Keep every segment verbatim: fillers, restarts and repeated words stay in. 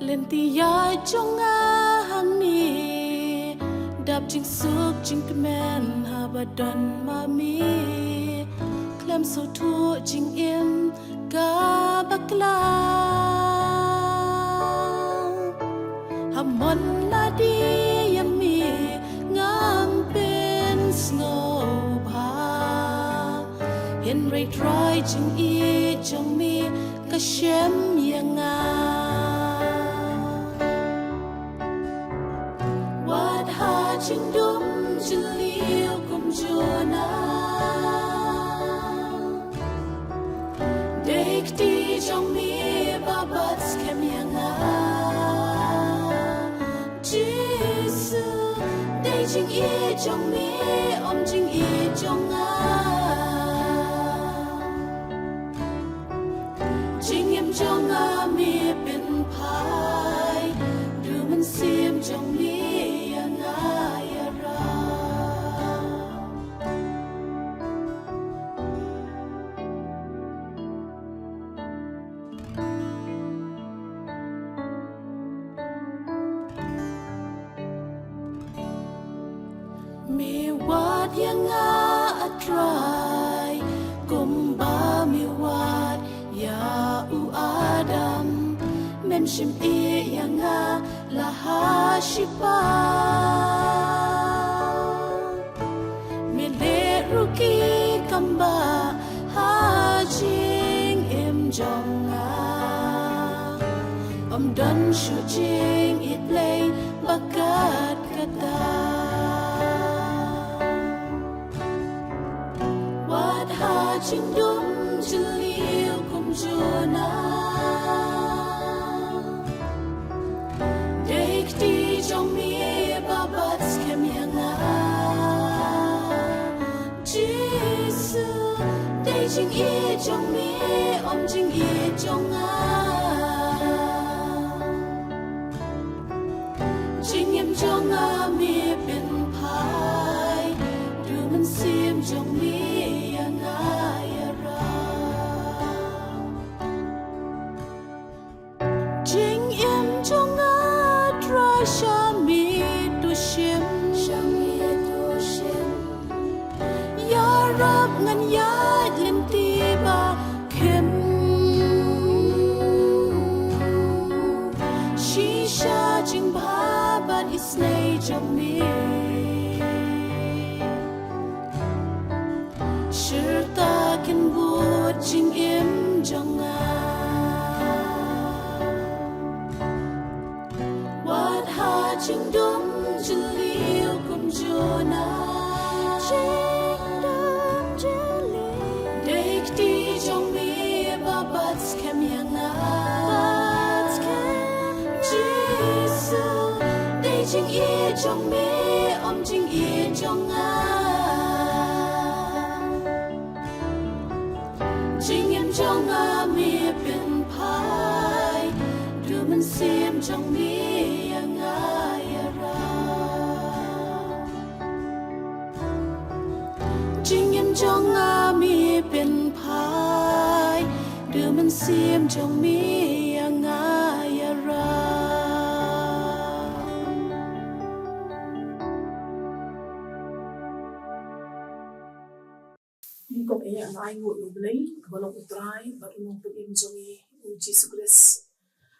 Lynti ïaid jong nga hangne, dap jingsuk jingkmen haba don ma me. Khlem sngewthuh jingim kaba klang, ha mon lade ïa me ngam pynsngewbha. Hynrei Trai, jingïeit jong me ka shem ïa nga. Wat ha jingdum jylliew kum Jonah, dei kti jong me ba bat skhem ïa nga. Jisu, dei jingïeit jong me, ym jingïeit jong nga. Jingim jong nga me pynphai, du mynsiem jong me ïa nga ïarap. Me wad ïa nga, a Trai, kumba me wad ïa u Adam. Mem shym ïeh ïa nga la ha shipang. Me leh ruh ki kam bha ha jingim jong nga. Ym don shuh jingïeit Blei ba kat kata. Wat ha jingdum jylliew kum Jonah, dei kti jong me ba bat skhem ïa nga. Jisu, dei jingïeit jong me, ym jingïeit jong nga. Jingim jong nga me pynphai, du mynsiem jong me ïa nga ïarap. Jingim jong nga, Trai, sha me to shim. Sha me to shim. Ïarap ngan ïaid lynti ba khim, shisha jingbha bad isynei jong me. Shirta kin bud jingim jong nga. Wat ha jingdum jylliew kum Jonah. Jingdum jylliew. Dei kti jong me ba bat skhem ïa nga. Bat skhem ïa nga. Jisu, dei jingïeit jong me, ym jingïeit jong nga. Jingim jong nga me pynphai, du mynsiem jong me ïa nga ïarap. Jingim jong nga me pynphai, du mynsiem jong me ïa nga ïarap. Nyngkong eh nga ainguh ïa U Blei, uba long U Trai bad U Nongpynim jong ngi, U Jisu Khrist.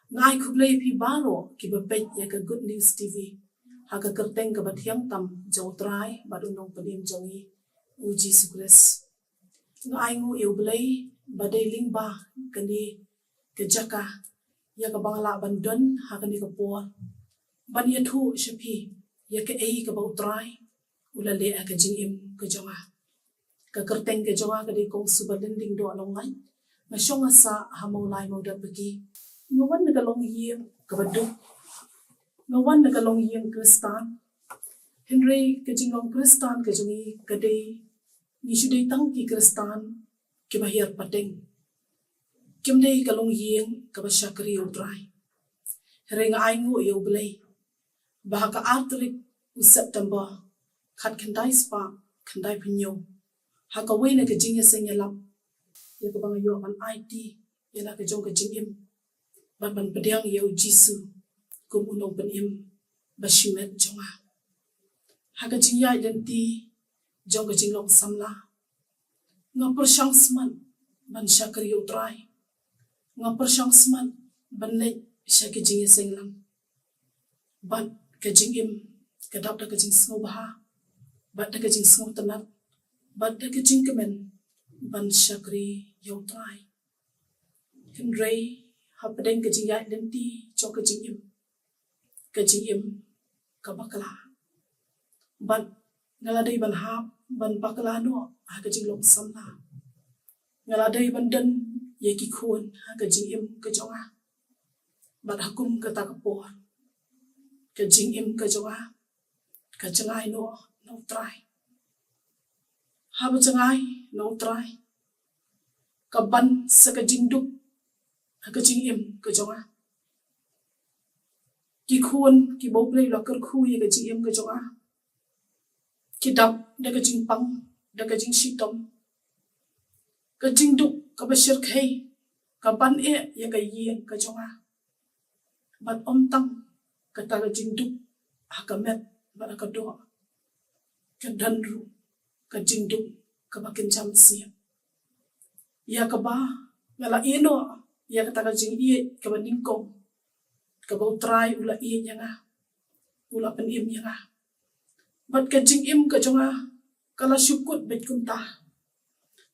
Nga ai khublei ïa phi baroh kiba peit ïa ka Good News T V ha ka kyrteng kaba thiang tam jong U Trai bad U Nongpynim jong ngi, U Jisu Khrist. Nga ainguh ïa U Blei ba dei lyngba kane ka jaka ïa kaba nga lah ban don ha kane ka por ban ïathuh sha phi ïa kaei kaba U Trai u la leh ha ka jingim ka jong nga. Ka kyrteng ka jong nga ka dei Kong Suba Lyngdoh Nonglait. Nga shong nga sah ha Mawlai Mawdatpaki. Nga wan na ka longïing kaba duk. Nga wan na ka longïing Khristan. Hynrei ka jinglong Khristan ka jong ngi ka dei, ngi shu dei tang ki Khristan kiba hiar pateng. Kim dei ka longïing kaba shakri U Trai. Hynrei nga ainguh ïa U Blei ba ha ka ar tarik u September khatkhyndai spah khyndaiphew hynñiew, ha kawei na ka jingïaseng ïalap ïa kaba nga ïoh ban aiti ïa la ka jong ka jingim, bad ban pdiang ïa u Jisu kum u nongpynim ba shimet jong nga. Ha ka jingïaid lynti jong ka jinglong samla, nga pyrshang smat ban shakri ïa u Trai. Nga pyrshang smat ban leit sha ka jingïaseng lang. Bad ka jingim ka dap da ka jingsngewbha, bad da ka jingsngewtynnat, bad da ka jingkmen ban shakri ïa u Trai. Hynrei hapdeng ka jingïaid lynti jong ka jingim, ka jingim ka bakla. Bad nga la dei ban hap ban bakla noh ha ka jinglong samla. Nga la dei ban don ïa ki khun ha ka jingim ka jong nga. Bad ha kum kata ka por, ka jingim ka jong nga ka jngai noh na u Trai. Haba jngai na u Trai, ka ban sa ka jingduk ha ka jingim ka jong nga. Ki khun kiba u Blei u la kyrkhu ïa ka jingim ka jong nga, ki dap da ka jingpang, da ka jingshitom. Ka jingduk kaba shyrkhei ka ban eh ïa ka ïing ka jong nga. Bad ym tang kata ka jingduk ha ka met bad ha ka doh, ka don ruh ka jingduk kaba kynja mynsiem, ïa kaba nga la ïeh noh ïa kata ka jingïeit kaba nyngkong, kaba u Trai u la ïeit ïa nga, u la pynim ïa nga. Bad ka jingim ka jong nga ka la shu kut beit kumta,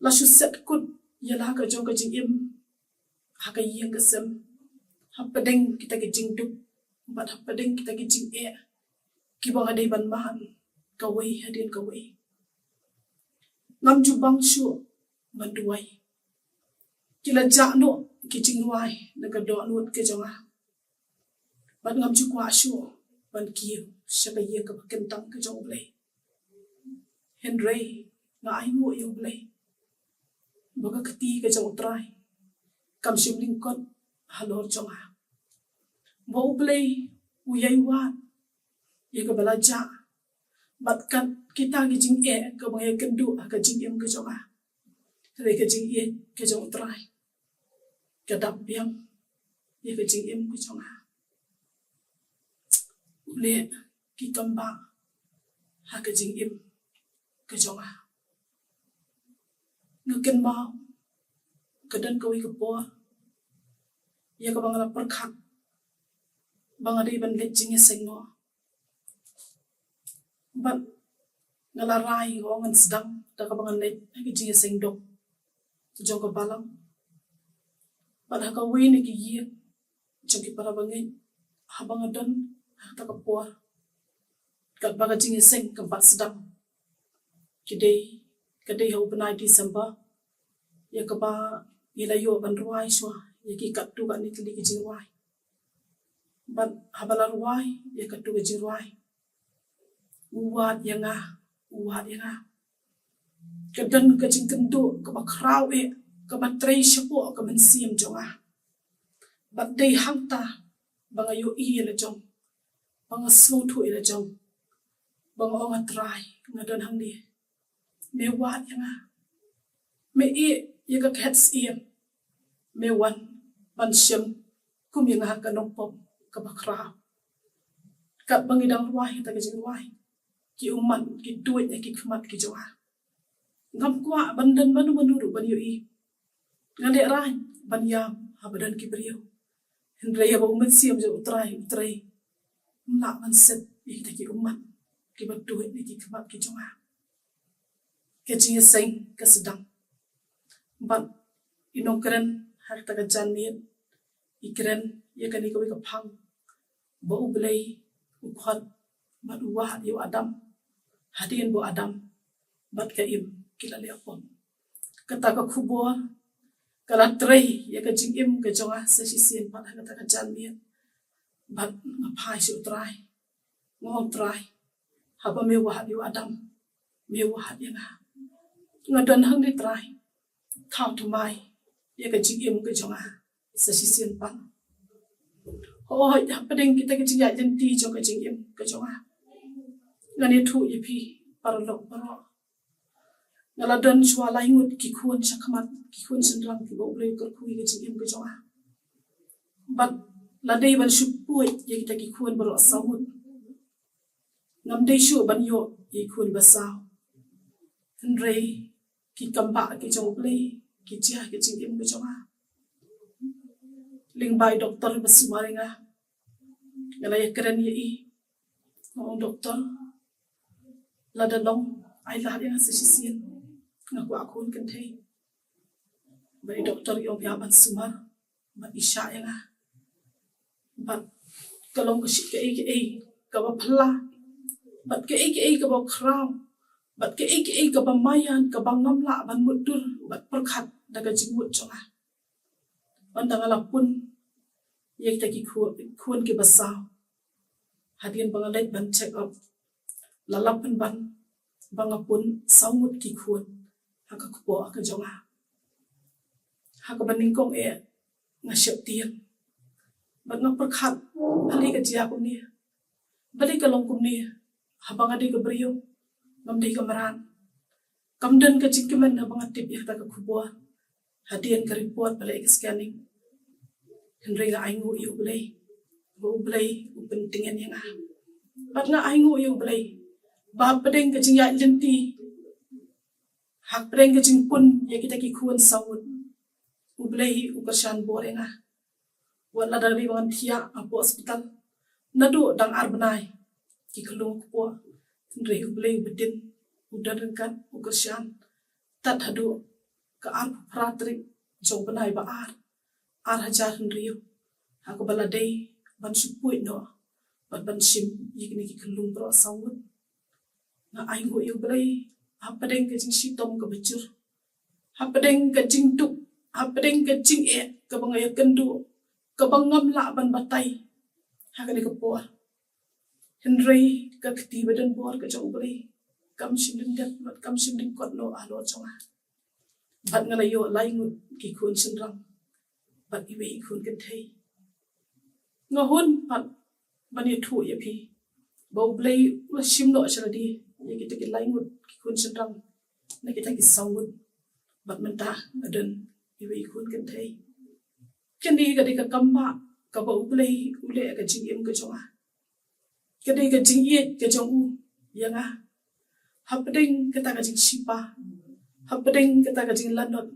la shu set kut ïa la ka jong ka jingim ha ka ïing ka sem, hapdeng kita ki jingduk bad hapdeng kita ki jingeh kiba nga dei ban man kawei hadien kawei. Ngam ju bang shuh ban duwai. Ki la jah noh ki jingrwai na ka dohnud ka jong nga. Bad ngam ju kwah shuh ban kiew sha ka ïing kaba kyntang ka jong u Blei. Hynrei nga ainguh ïa u Blei ba ka kti ka jong u Trai kam shym lyngkot halor jong nga. Ba u Blei u ïai wad ïa kaba la jah bad kat kita ki jingeh kaba nga ïakynduh ha ka jingim ka jong nga. Hynrei ka jingïeit ka jong u Trai ka dap biang ïa ka jingim ka jong nga. U leh ki kam ba ha ka jingim ka jong nga. Nga kynmaw ka don kawei ka por ïa kaba nga la pyrkhat ba nga dei ban leit jingïaseng noh. Bad nga la rai, nga ong ngan sdang da kaba ngan leit ha ka jingïaseng dong jong ka balang. Bad ha kawei na ki ïing jong ki para bangeit, haba nga don ha kata ka por, katba ka jingïaseng kam pat sdang, ki dei, ka dei ha u bnai December ïa kaba ngi la ïoh ban rwai shuwa ïa ki katto katne tylli ki jingrwai. Bad haba la rwai ïa katto ka jingrwai, u wad ïa nga, u wad ïa nga. Ka don ka jingkynduh kaba khraw eh kaba trei shapoh ka mynsiem jong nga. Bad dei hangta ba nga ïohi ïa la jong, ba nga sngewthuh ïa la jong, ba nga ong, A Trai, nga don hangne, me wad ïa nga. Me ïeh ïa ka khet syiem, me wan ban shem kum ïa nga ka nongpop kaba khraw. Katba ngi dang rwai kata ka jingrwai, ki ummat ki tuid na ki khmat ki jong nga. Ngam kwah ban don mano mano ruh ban ïohi. Nga lehraiñ ban ïam haba don ki briew, hynrei haba u Mynsiem jong u Trai u trei, ym lah ban set ïa kita ki ummat kiba tuid na ki khmat ki jong nga. Ka jingïaseng ka sdang. Bad i nongkren ha kata ka janmiet i kren ïa kane kawei ka phang ba U Blei u khot bad u wad ïa u Adam hadien ba u Adam bad ka Im ki la leh pop. Kata ka khubor ka la trei ïa ka jingim ka jong nga sa shisien pat ha kata ka janmiet. Bad nga phai sha U Trai, nga ong, Trai, haba me wad ïa u Adam, me wad ïa nga. Nga don hangne Trai, thaw thymmai ïa ka jingim ka jong nga sa shisien pat. Hooid, hapdeng kita ki jingïaid lynti jong ka jingim ka jong nga, ngan ïathuh ïa phi paralok baroh, nga la don shuwa lai ngut ki khun shakhmat, ki khun shynrang kiba U Blei u kyrkhu ïa ka jingim ka jong nga. Bad la dei ban shu poi ïa kita ki khun baroh saw ngut. Ngam dei shuh ban ïoh ïa ki khun ba saw. Hynrei ki kam ba ki jong U Blei ki jia ki jingim ki jong nga. Lyngba i doktor ba sumar ïa nga, nga la ïakren ïa i. Nga ong, "Doktor, lada long, ai lad ïa nga sa shisien. Nga kwah khun kynthei." Bad i doktor i ong, "Ïa, ban sumar." Bad i shah ïa nga. Bad ka long ka shi-, kaei kaei kaba phylla, bad kaei kaei kaba khraw, bad kaei kaei kaba maïan, kaba ngam lah ban mutdur bad pyrkhat da ka jingmut jong nga. Ynda nga la pun ïa kita ki khun, khun kiba saw, hadien ba nga leit ban check up, la lap pynban ba nga pun saw ngut ki khun ha ka kpoh ka jong nga. Ha kaba nyngkong eh nga sheptieng. Bad nga pyrkhat, balei ka jia kumne? Balei ka long kumne? Haba nga dei ka briew, ngam dei ka mrad. Kam don ka jingkmen haba nga tip ïa kata ka khubor. Hadien ka report bad leh ka scanning, hynrei nga ainguh ïa U Blei, ba U Blei u pyntngen ïa nga. Bad nga ainguh ïa U Blei ba hapdeng ka jingïaid lynti, hapdeng ka jingpun ïa kita ki khun saw ngut, U Blei u kyrshan bor ïa nga. Wat la dang dei ba ngan thiah hapoh hospital naduh dang ar bnai, ki khyllung kpoh, hynrei U Blei u btin, u don ryngkat, u kyrshan, tad haduh ka arphew phra tarik jong u bnai ba ar, ar hajar hynriew, ha kaba la dei ban shu poi noh bad ban shim ïa kine ki khyllung baroh saw ngut. Nga ainguh ïa U Blei hapdeng ka jingshitom kaba jur, hapdeng ka jingduk, hapdeng ka jingeh kaba nga ïakynduh, kaba ngam lah ban batai ha kane ka por. Hynrei ka kti ba don bor ka jong U Blei kam shym lyngkot, bad kam shym lyngkot noh halor jong nga. Bad nga la ïoh lai ngut ki khun shynrang bad iwei i khun kynthei. Nga hun pat ban ïathuh ïa phi ba U Blei u la shim noh sha lade ïa kita ki lai ngut ki khun shynrang na kita ki saw ngut, bad mynta nga don iwei i khun kynthei. Kane ka dei ka kam ba kaba U Blei u leh ka jingim ka jong nga. Ka dei ka jingïeit ka jong u ïa nga. Hapdeng kata ka jingshipa, hapdeng kata ka jinglanot,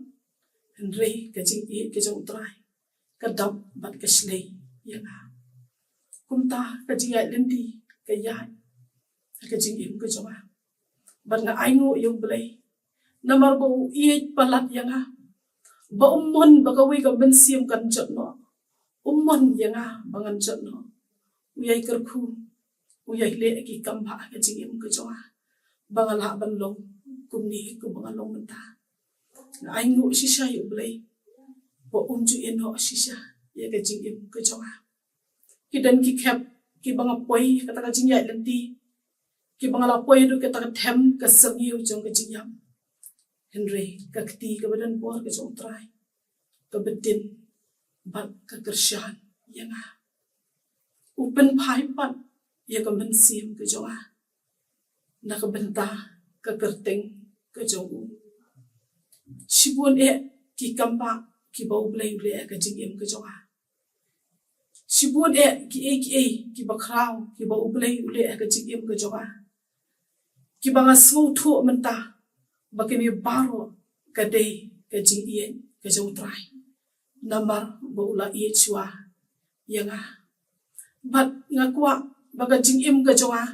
hynrei ka jingïeit ka jong U Trai ka dap bad ka shlei ïa nga. Kumta ka jingïaid lynti ka ïaid ha ka jingim ka jong nga. Bad nga ainguh ïa U Blei namar ba u ïeit palat ïa nga, ba um mon ba kawei ka mynsiem kan jot noh. Um mon ïa nga ba ngan jot noh. U ïai kyrkhu, u ïai leh ki kam ba ha ka jingim ka jong nga, ba nga lah ban long kumne kumba nga long mynta. Nga ainguh shisha ïa U Blei ba um ju ïehnoh shisha ïa ka jingim ka jong nga. Ki don ki khep kiba nga poi kata ka jingïaid lynti, kiba nga la poi haduh kata ka them ka syrngiew jong ka jingïap. Hynrei ka kti kaba don bor ka jong U Trai ka btin bad ka kyrshan ïa nga. U pynphai pat ïa ka mynsiem ka jong nga na ka bynta ka kyrteng ka jong u. Shibun eh ki kam ba kiba U Blei u leh ha ka jingim ka jong nga. Shibun eh kiei kiei kiba khraw kiba U Blei u leh ha ka jingim ka jong nga, kiba nga sngewthuh mynta ba kine baroh ka dei ka jingïeit ka jong U Trai, namar ba u la ïeit shuwa ïa nga. Bad nga kwah ba ka jingim ka jong nga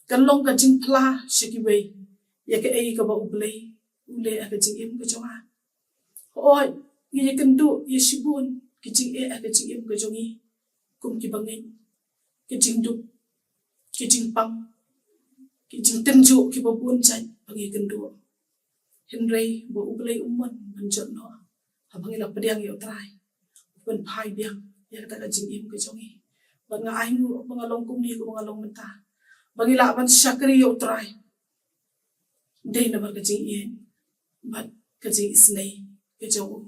kan long ka jingphla sha kiwei ïa kaei kaba U Blei u leh ha ka jingim ka jong nga. Hooid, ngi ïakynduh ïa shibun ki jingeh ha ka jingim ka jong ngi, kum kiba ngeit, ki jingduk, ki jingpang, ki jingtynjuh kiba bun jait ba ngi ïakynduh. Hynrei ba U Blei um mon ban jot noh haba ngi la pdiang ïa U Trai, u pynphai biang ïa kata ka jingim ka jong ngi. Bad nga ainguh ba nga long kumne kumba nga long mynta, ba ngi lah ban shakri ïa U Trai dei namar ka jingïeit bad ka jingisynei ka jong u.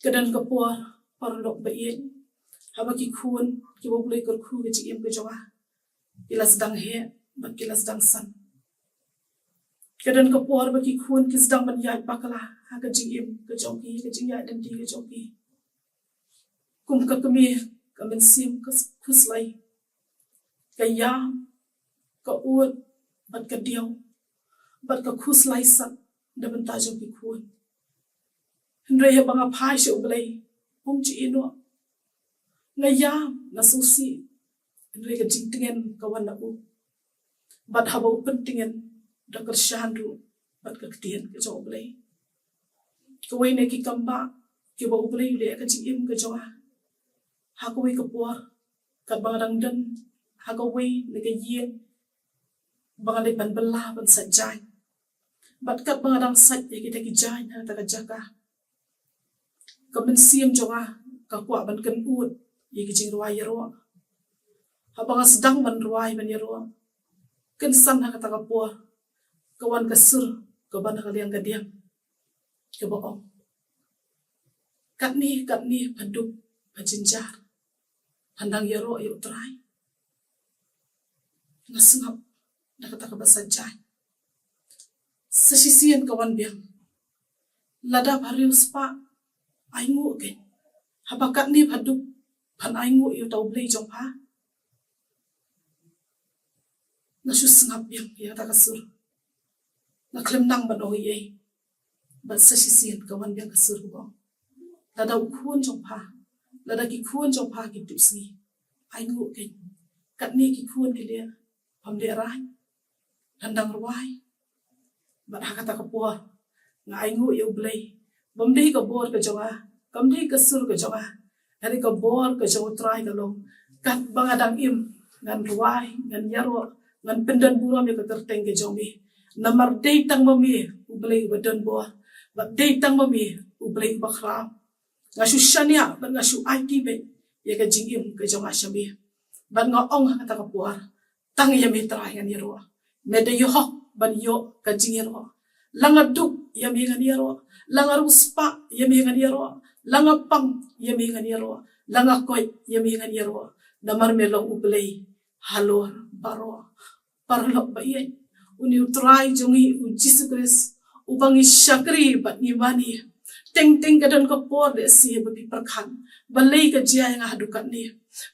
Ka don ka por, paralok ba ïeit, haba ki khun kiba U Blei kyrkhu ha ka jingim ka jong nga ki la sdang heh bad ki la sdang san. Ka don ka por ba ki khun ki sdang ban ïaid bakla ha ka jingim ka jong ki, ka jingïaid lynti ka jong ki. Kum ka kmie, ka mynsiem ka khuslai, ka ïam, ka ud, bad ka diaw, bad ka khuslai sat da bynta jong ki khun. Hynrei haba nga phai sha U Blei, um ju ïehnoh. Nga ïam, nga sngewsih, hynrei ka jingtngen ka wan na u. Bad haba u pyntngen, da kyrshan ruh bad ka ktien ka jong U Blei. Kawei na ki kambah kiba U Blei u leh ka jingim ka jong nga ha kawei ka por, katba nga dang don ha kawei na ka ïing ba nga leit ban bylla ban sait jaiñ. Bad katba nga dang sait ïa kita ki jaiñ ha kata ka jaka, ka mynsiem jong nga ka kwah ban kynud ïa ki jingrwai ïaroh. Haba nga sdang ban rwai ban ïaroh, kynsan ha kata ka por ka wan ka sur kaba na ka liang ka diang, kaba ong: Katne, katne pha dup pha jynjar, phan dang ïaroh ïa U Trai. Nga sngap na kata kaba sait jaiñ. Sa shisien ka wan biang: Lada pha riewspah, ainguh keiñ. Haba katne pha dup, phan ainguh ïa uta U Blei jong pha? Nga shu sngap biang ïa kata ka sur. Nga khlem nang ban ong ei ei. Bad sa shisien ka wan biang ka sur kaba ong: Lada u khun jong pha, lada ki khun jong pha ki tipsngi, ainguh keiñ. Katne ki khun ki leh, pham leh rain, phan dang rwai. Bad ha kata ka por nga ainguh ïa U Blei. Bym dei ka bor ka jong nga, kam dei ka sur ka jong nga, hynrei ka bor ka jong U Trai ka long. Katba nga dang im, ngan rwai, ngan ïaroh, ngan pyndon burom ïa ka kyrteng ka jong me. Namar dei tang ma me U Blei uba don bor, bad dei tang ma me U Blei uba khraw. Nga shu shaniah bad nga shu aiti beit ïa ka jingim ka jong nga sha me. Bad nga ong ha kata ka por: Tang ïa me Trai ngan ïaroh. Me dei hok ban ïoh ka jingïaroh. La nga dup, ïa me ngan ïaroh. La nga riewspah, ïa me ngan ïaroh. La nga pang, ïa me ngan ïaroh. La nga koit, ïa me ngan ïaroh. Namar me long U Blei halor baroh. Paralok ba ïeit, une U Trai jong ngi U Jisu Khrist, uba ngi shakri bad ngi mane. Teng teng ka don ka por, lehse ba phi pyrkhat balei ka jia ïa nga haduh katne,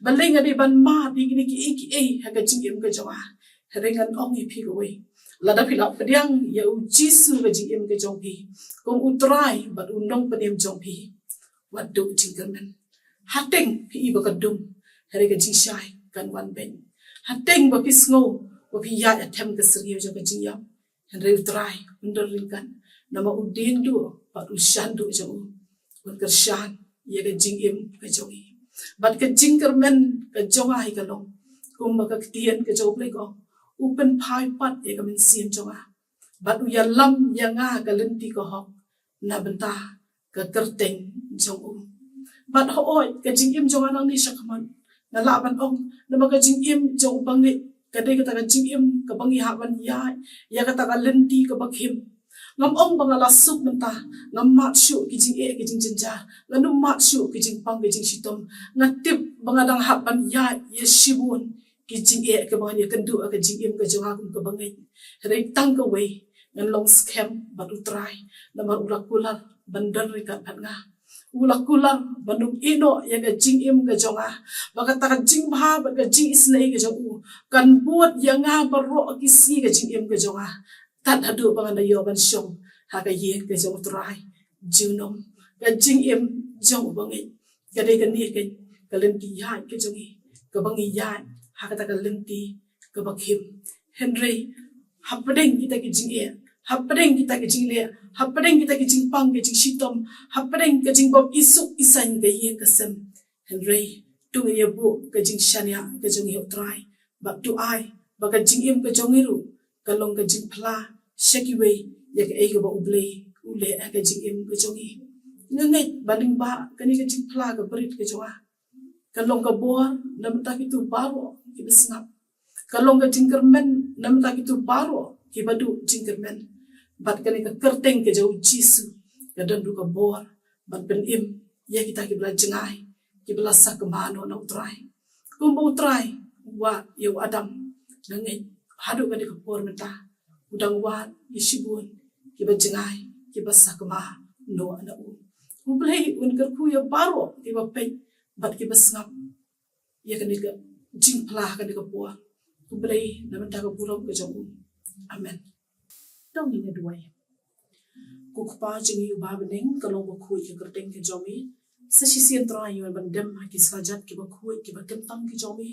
balei nga dei ban mad ïa kine kiei kiei ha ka jingim ka jong nga. Hynrei ngan ong ïa phi kawei: Lada phi la pdiang ïa U Jisu ha ka jingim ka jong phi kum U Trai bad U Nongpynim jong phi, wat duh jingkyrmen. Hateng phi i ba ka dum, hynrei ka jingshai kan wan beit. Hateng ba phi sngew ba phi ïaid ha them ka syrngiew jong ka jingïap, hynrei U Trai un don ryngkat. Namar u diengduh bad u shanduh jong u un kyrshan ïa ka jingim ka jong ngi. Bad ka jingkyrmen ka jong nga hi ka long, kumba ka ktien ka jong U Blei ka ong: U pynphai pat ïa ka mynsiem jong nga, bad u ïalam ïa nga ha ka lynti ka hok na bynta ka kyrteng jong u. Bad hooid, ka jingim jong nga nangne shakhmat, nga lah ban ong, namar ka jingim jong u bangeit ka dei kata ka jingim kaba ngi hap ban ïaid ïa kata ka lynti kaba khim. Ngam ong ba nga la suk mynta, ngam mad shuh ki jingeh ki jingjynjar, ngam mad shuh ki jingpang ki jingshitom. Nga tip ba nga dang hap ban ïaid ïa shibun ki jingeh kiba ngan ïakynduh ha ka jingim ka jong nga kum ka bangeit. Hynrei tang kawei, ngan long skhem bad U Trai, namar u la kular ban don ryngkat bad nga. U la kular ban ym ïehnoh ïa ka jingim ka jong nga, ba kata ka jingbha bad ka jingisynei ka jong u kan bud ïa nga baroh ki sngi ka jingim ka jong nga, tad haduh ba ngan da ïoh ban shong ha ka ïing ka jong U Trai junom. Ka jingim jong u bangeit ka dei kane ka, ka lynti ïaid ka jong ngi, kaba ngi ïaid ha kata ka lynti kaba khim. Hynrei hapdeng kita ki jingeh, hapdeng kita ki jingleh, hapdeng kita ki jingpang ki jingshitom, hapdeng ka jingbym isuk isaiñ ka ïing ka sem, hynrei to ngin ïa buh ka jingshaniah ka jong ngi ha U Trai, bad to ai ba ka jingim ka jong ngi ruh ka long ka jingphla sha kiwei ïa kaei kaba U Blei u leh ha ka jingim ka jong ngi. Nga ngeit ba lyngba kane ka jingphla ka barit ka jong nga, ka long ka bor na bynta kito baroh kiba sngap, ka long ka jingkyrmen na bynta kito baroh kiba duh jingkyrmen. Bad kane ka kyrteng ka jong U Jisu ka don ruh ka bor ban pynim ïa kita kiba la jngai, kiba la sakma noh na U Trai. Kumba U Trai u wad ïa u Adam, nga ngeit haduh kane ka por mynta u dang wad ïa shibun kiba jngai, kiba sakma noh na u. U Blei un kyrkhu ïa baroh kiba peit bad kiba sngap ïa kane ka jingphla ha kane ka por. U Blei na bynta ka burom ka jong u. Amen. To ngin ïa duwai. Ko Kpa jong ngi uba ha bneng, ka long bakhuid ka kyrteng ka jong me. Sa shisien Trai ngi wan ban dem ha ki slajat kiba khuid kiba kyntang ki jong me,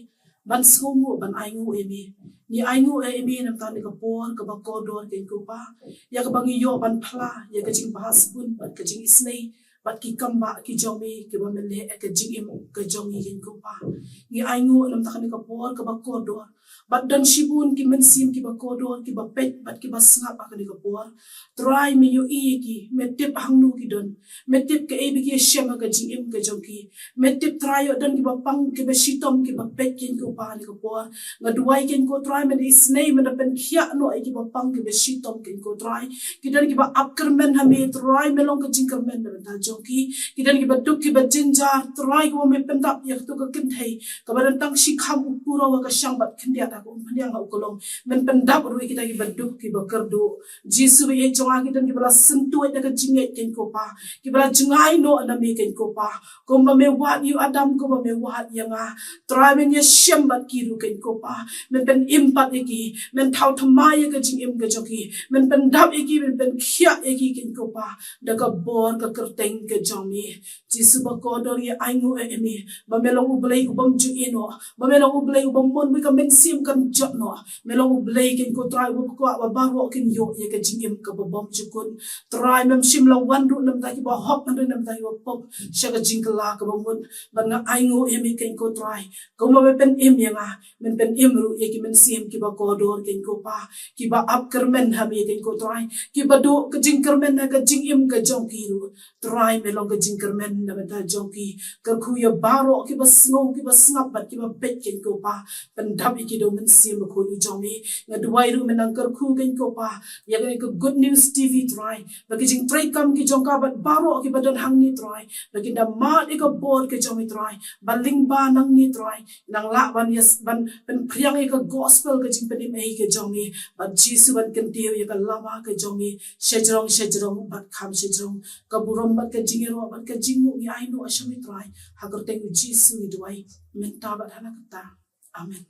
ban sngewnguh ban ainguh ïa me. Ngi ainguh ïa me na bynta kane ka por kaba kordor keiñ ko Pa, ïa kaba ngi ïoh ban phla ïa ka jingbha sbun bad ka jingisynei bad ki kambah ki jong me kiba me leh ha ka jingim ka jong ngi keiñ ko Pa. Ngi ainguh na bynta kane ka por kaba kordor, bad don shibun ki mynsiem kiba kordor, kiba peit bad kiba sngap ha kane ka por. Trai me ïohi ïa ki, me tip hangno ki don, me tip kaei ba ki ïashem ha ka jingim ka jong ki. Me tip Trai ïoh don kiba pang kiba shitom kiba peit keiñ ko Pa ha kane ka por. Nga duwai keiñ ko Trai men isynei, men pynkhiah noh ïa kiba pang kiba shitom keiñ ko Trai. Ki don kiba ap kyrmen ha me Trai, me long ka jingkyrmen na bynta jong ki. Ki don kiba duk kiba jynjar Trai, ko me pyndap ïa kato ka kynthei kaba don tang shi kham u puro ha ka shang bad khyndiat ha ka umphniang ha u klong. Men pyndap ruh ïa kita kiba duk kiba kyrduh. Jisu ba ïeit jong nga, ki don kiba la syntuid na ka jingngeit keiñ ko Pa, kiba la jngai noh na me keiñ ko Pa. Kumba me wad ïa u Adam, kumba me wad ïa nga. Trai men ïashem bad ki ruh keiñ ko Pa. Men pynim pat ïa ki, men thaw thymmai ïa ka jingim ka jong ki, men pyndap ïa ki, men pynkhiah ïa ki keiñ ko Pa, da ka bor ka kyrteng ka jong me. Jisu ba kordor, ngi ainguh ïa me ba me long U Blei u bym ju ïehnoh, ba me long U Blei u bym mon ba ka mynsiem kan jot noh. Me long U Blei keiñ ko Trai uba kwah ba baroh kin ïoh ïa ka jingim kaba bymjukut. Trai mem shym la wan ruh na bynta kiba hok, hynrei na bynta kiba pop sha ka jingkylla kaba mut. Bad nga ainguh ïa me keiñ ko Trai, kumba me pynim ïa nga, men pynim ruh ïa ki mynsiem kiba kordor keiñ ko Pa, kiba ap kyrmen ha me keiñ ko Trai, kiba duh ka jingkyrmen ha ka jingim ka jong ki ruh. Trai me long ka jingkyrmen na bynta jong ki. Kyrkhu ïa baroh kiba sngew, kiba sngap bad kiba peit keiñ ko Pa. Pyndap ïa ki da u Mynsiem Bakhuid u jong me. Nga duwai ruh men nang kyrkhu keiñ ko Pa ïa kane ka Good News T V Trai, ba ki jingtreikam ki jong ka bad baroh kiba don hangne Trai, ba kin da mad ïa ka bor ka jong me Trai, ba lyngba nangne Trai nang lah ban ïas, ban pynphriang ïa ka gospel ka jingpynim ei ka jong me, bad Jisu ban kyntiew ïa ka lama ka jong me shajrong shajrong bad kham shajrong. Ka burom bad ka jingïaroh bad ka jingnguh ngi ai noh sha me Trai, ha kyrteng u Jisu ngi duwai, mynta bad ha la katta. Amen.